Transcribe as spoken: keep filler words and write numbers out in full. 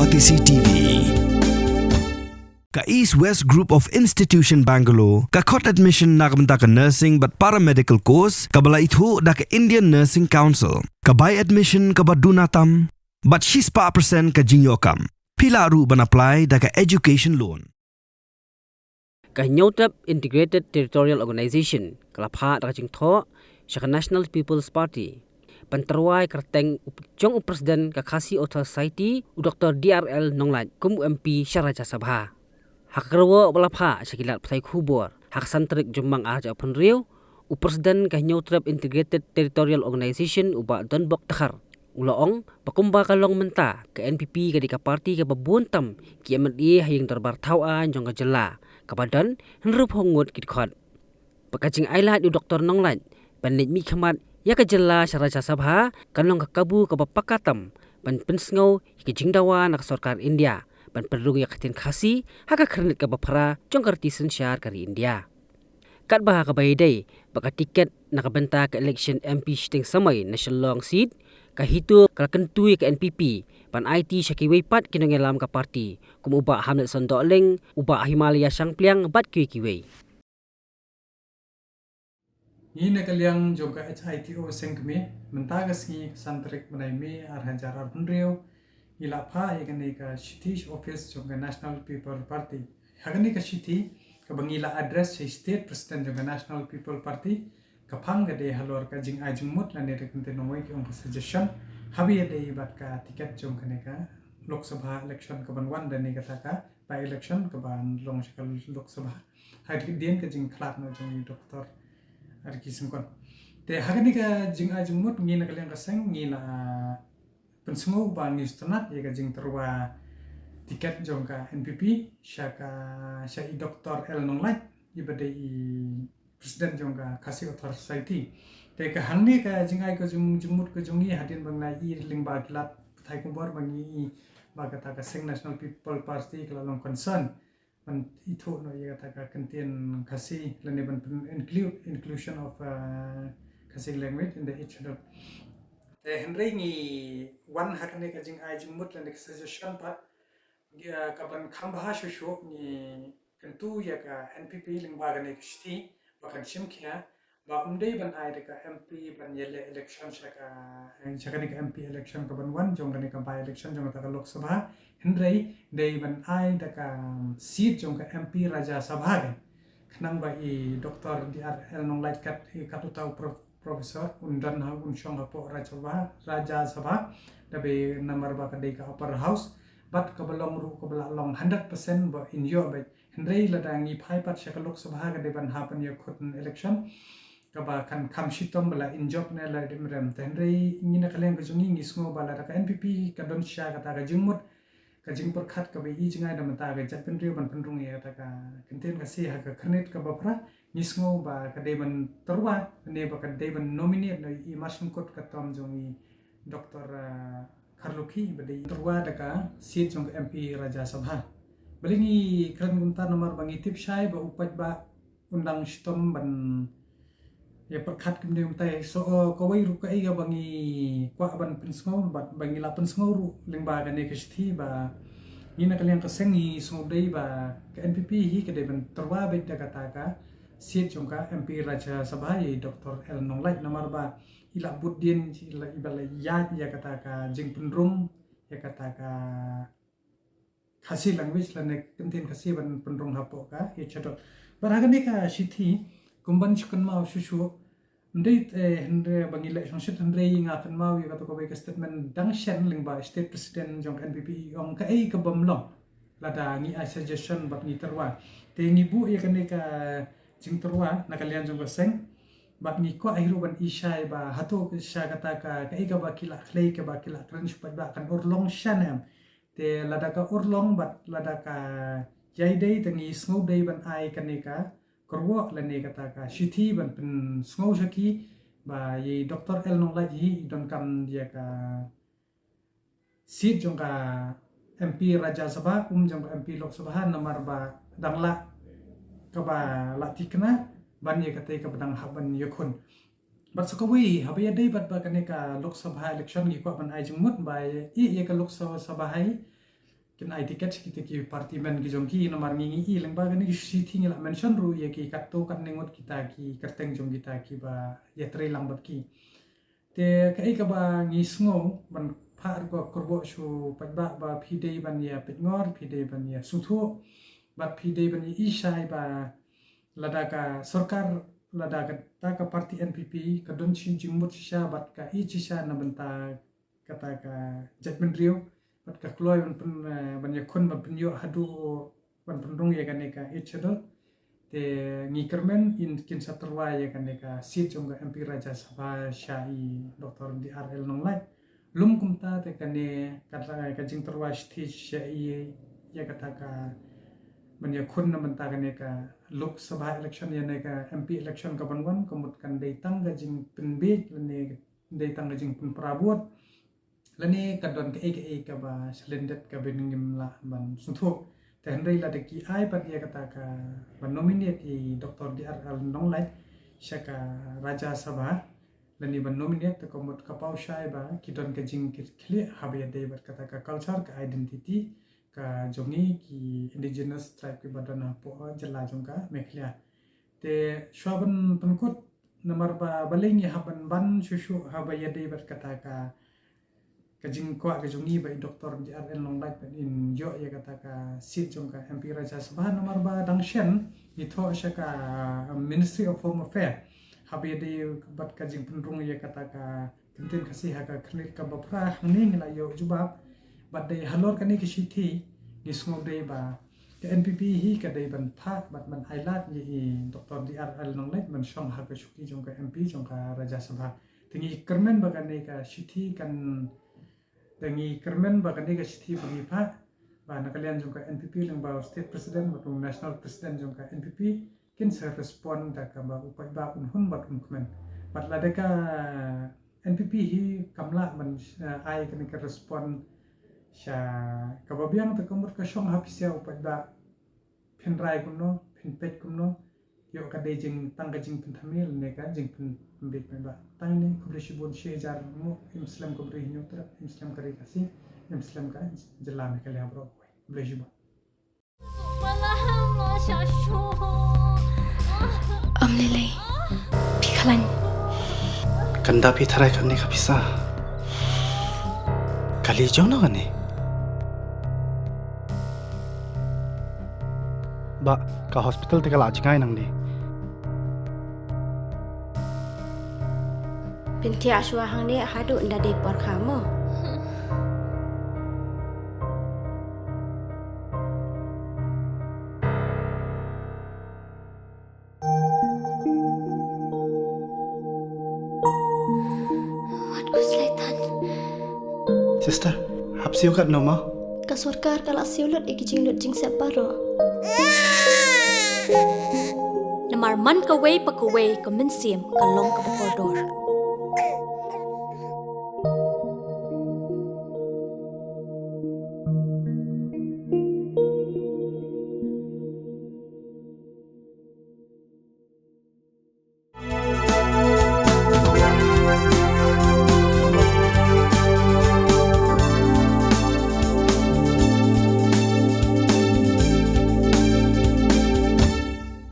O T C T V. Ka East West Group of Institution Bangalore ka khot admission na ka bynta ka nursing bad paramedical course kaba la ithuh da ka Indian Nursing Council. Ka bai admission kaba duna tam bad shispah percent ka jingïoh kam. Phi lah ruh ban apply da ka education loan. Ka Hynñiewtrep Integrated Territorial Organization ka la phah da ka jingthoh sha ka National People's Party ban tyrwa ïa ka kyrteng jong u President ka Khasi Author Society, u Doktor D R L Nonglait, kum u M P sha Rajya Sabha. Ha ka kyrwoh ba la phah sha ki lad pathai khubor ha ka san tarik Jymmang ar hajar arphew hynriew, u President ka Hynñiewtrep Integrated Territorial Organization, u Bah Donbok Dkhar, u la ong ba kumba ka long mynta, ka N P P ka dei ka party kaba bun tam ki M L A ha ïing dorbar thaw aiñ jong ka jylla, kaba don hynriewphew ngut ki dkhot. Bad ka jingailad u Doktor Nonglait ban leit mihkhmat ïa ka jylla sha Rajya Sabha kan long ka kabu kaba paka tam ban pynsngew ïa ka jingdawa na ka sorkar India ban pynrung ïa ka ktien Khasi ha ka khyrnit kaba phra jong ka riti synshar ka ri India. Katba ha kaba ïadei bad ka tiket na ka bynta ka election M P shiteng samoi na Shillong seat, ka HITO ka la kyntu ïa ka N P P ban aiti sha kiwei pat ki nongïalam ka party, kum u Bah Hamletson Dohling, u Bah Himalaya Shangpliang bad kiwei kiwei. Ngi na ka liang jong ka HITO Sengkmie, mynta ka sngi ka san tarik bnai May ar hajar arphew hynriew, ngi la phah ïa kane ka shithi sha office jong ka National People Party. Ha kane ka shithi kaba ngi la address sha i State President jong ka National People Party, ka phang ka dei halor ka jingai jingmut lane da ka kyntien nongwei ki ong ka suggestion haba ïadei bad ka tiket jong kane ka Lok Sabha election kaban wan lane kata ka by election kaban long sha ka Lok Sabha. Ha ka dien ka jingkhlad noh jong i Doktor Ricky Syngkon. Te ha kane ka jingai jingmut ngi na ka liang ka seng ngi la pynsngew ba ngi sngewtynnat ïa ka jingtyrwa tiket jong ka NPP sha ka, sha i Doktor L Nonglait iba dei i President jong ka Khasi Author Society. Te ka hangne ka jingai ka jing, jingmut ka jong ngi hadien ba ngi la i lyngba ki lad pathai khubor ba ngi i ba kata ka seng National People Party ka la long concern ban ithuh noh ïa kata ka kyntien Khasi lane ban pyn include, inclusion of uh, Khasi language in the eighth schedule. Te hynrei ngi wan ha kane ka jingai jingmut lane ka suggestion pat, ïa ka ban kham bha shuh shuh ngi kyntu ïa ka NPP lyngba kane ka shithi ba kan shim khia ba um dei ban ai da ka MP ban ïaleh election sha ka, sha kane ka MP election kaban wan jong kane ka by election jong kata ka Lok Sabha. Hynrei dei ban ai da ka seat jong ka MP Rajya Sabha ka. Khnang ba i Doktor D R L Nonglait kat, i kat uta u prof, professor un don ha, un shong hapoh Rajya Sabha, Rajya Sabha, da bei namar ba ka dei ka upper house, bad kaba long ruh kaba la long hundred percent ba in ïoh bad. Hynrei lada ngi phai pat sha ka Lok Sabha ka dei ban hap ban ïakhun election kaba kan kham shitom ba la in jop ne la dim rem. Te hynrei ngi na ka liang ka jong ngi ngi sngew ba lada ka NPP ka don sha kata ka jingmut ka jingpyrkhat kaba i jngai da mynta ka jaitbynriew ban pynrung ïa kata ka kyntien Khasi ha ka khyrnit kaba phra, ngi sngew ba ka dei ban tyrwa ne ba ka dei ban nominate na i marshal court ka tom jong i Doktor uh, Kharlukhi ba dei tyrwa da ka seat jong ka MP Rajya Sabha. Balei ngi kren kumta namar ba ngi tip shai ba u paidbah un dang shitom ban ïa pyrkhat kumne kumtai. So kawei ruh kaei kaba ngi kwah ban pynsngew bad ba ngi la pynsngew ruh lyngba kane ka shithi ba ngi na ka liang ka seng ngi sngew dei ba ka NPP hi ka dei ban tyrwa beit da kata ka seat jong ka MP Rajya Sabha i Doktor L Nonglait namar ba i la bud dien i la, i ba la ïaid ïa kata ka jingpynrung ïa kata ka Khasi language lane kyntien Khasi ban pynrung hapoh ka eighth schedule. Bad ha kane ka shithi kum ban shu kynmaw shuh shuh, ym dei te hynrei ba ngi leh shongshit hynrei nga kynmaw ïa kata kawei ka statement dang shen lyngba state president jong ka NPP i ong kaei ka bym long lada ngi ai suggestion bad ngi tyrwa. Te ngi buh ïa kane ka jingtyrwa na ka liang jong ka seng bad ngi kwah hi ruh ban i shai ba hato sha kata ka kaei kaba ki la khlei kaba ki la kren shu paidbah kan urlong sha ne em. Te lada ka urlong bad lada ka ïai dei te ngi sngew dei ban ai kane ka kyrwoh lane kata ka shithi ban pynsngew sha ki ba i Doktor L Nonglait hi i donkam ïa ka seat jong ka MP Rajya Sabha, um jong ka MP Lok Sabha namar ba dang lah kaba lah thikna ban ïa kata kaba dang hap ban ïakhun. Bad sa kawei haba ïadei bad ba kane ka Lok Sabha election ngi kwah ban ai jingmut ba ïa, ïa ka Lok Sabha hi kin ai ticket kita ki party man ki jong ki, namar ngi ngi i lyngba kane ki shithi ngi la mention ruh ïa ki katto katne ngut kita ki kyrteng jong kita kiba ïatrei lang bad ki. Te kaei kaba ngi sngew ban phah ruh ka kyrwoh sha u paidbah ba phi dei ban ïa peit ngor, phi dei ban ïa sngewthuh bad phi dei ban ïa i shai ba lada ka sorkar, lada kata ka party N P P ka don shi jingmut shisha bad ka ïeit shisha na bynta kata ka jaitbynriew bad ka kloi ban pyn, eh, ban ïakhun ban pynïoh haduh ban pynrung ïa kane ka Eighth Schedule. Te ngi kyrmen in kin sa tyrwa ïa kane ka seat jong ka M P Rajya Sabha sha i Doctor D R L Nonglait. Lum kumta te kane ka, ka jingtyrwa shithi sha i ïa kata ka ban ïakhun na bynta kane ka Lok Sabha election ïa ne ka M P election ka ban wan, ka mut kan dei tang ka jingpynbiej lane dei tang ka jingpynpra vote. Lane ka don kaei kaei kaba shalyndet kaba ngim lah ban sngewthuh. Te hynrei lada ki ai pat ïa kata ka ban nominate i Doctor D R L Nonglait sha ka Rajya Sabha, lane ban nominate, te ka mut ka paw shai ba ki don ka jingkitkhlieh haba ïadei bad kata ka culture, ka identity ka jong ngi ki indigenous tribe kiba don hapoh jylla jong ka Meghalaya. Te shuwa ban pynkut, namar ba balei ngi hap ban ban shuh shuh haba ïadei bad kata ka, ka jingkwah ka jong ngi ba i Doctor D R L Nonglait ban in ïoh ïa kata ka seat jong ka M P Rajya Sabha, namar ba dang shen ngi thoh sha ka, um, Ministry of Home Affairs haba ïadei bad ka jingpynrung ïa kata ka kyntien Khasi ha ka khyrnit kaba phra. Hangne ngi la ïoh jubab bad dei halor kane ka shithi ngi sngew dei ba ka N P P hi ka dei ban phah bad ban ai lad ïa i Doctor D R L Nonglait ban shong ha ka shuki jong ka M P jong ka Rajya Sabha. Te ngi kyrmen ba kane ka shithi kan, te ngi kyrmen ba kane ka shithi ba ngi phah ba na ka liang jong ka N P P lyngba u State President bad u National President jong ka N P P kin sa respond da kaba u paidbah un hun bad un kmen. Bad lada ka N P P hi kam lah ban, eh, ai kane ka respond sha kaba biang, te ka mut ka shong ha pisa u paidbah, phin rai kumno, phin peit kumno, ïoh ka dei jing tang ka jingpynthame lane ka jingpyn, pynbiej paidbah. Tang ine, khublei shibun. Shi hajar nguh, im slem ka Bri Hynñiewtrep, im slem ka Ri Khasi, im slem ka jylla Meghalaya baroh kawei. Khublei shibun. Ym lei lei. Phi khlaiñ. Kan da phi tharai kane ka pisa. Kali jong no kane. Bah, ka hospital te ka la jngai nangne. Pyntiah shuwa hangne haduh ynda dei por kha mo. Wat ku slaitan. Sister, hap siew katno mo? Ka sorkar ka la siew lut ïa ki jinglut jingsep baroh. Namar man kawei pa kawei ka mynsiem ka long kaba kordor.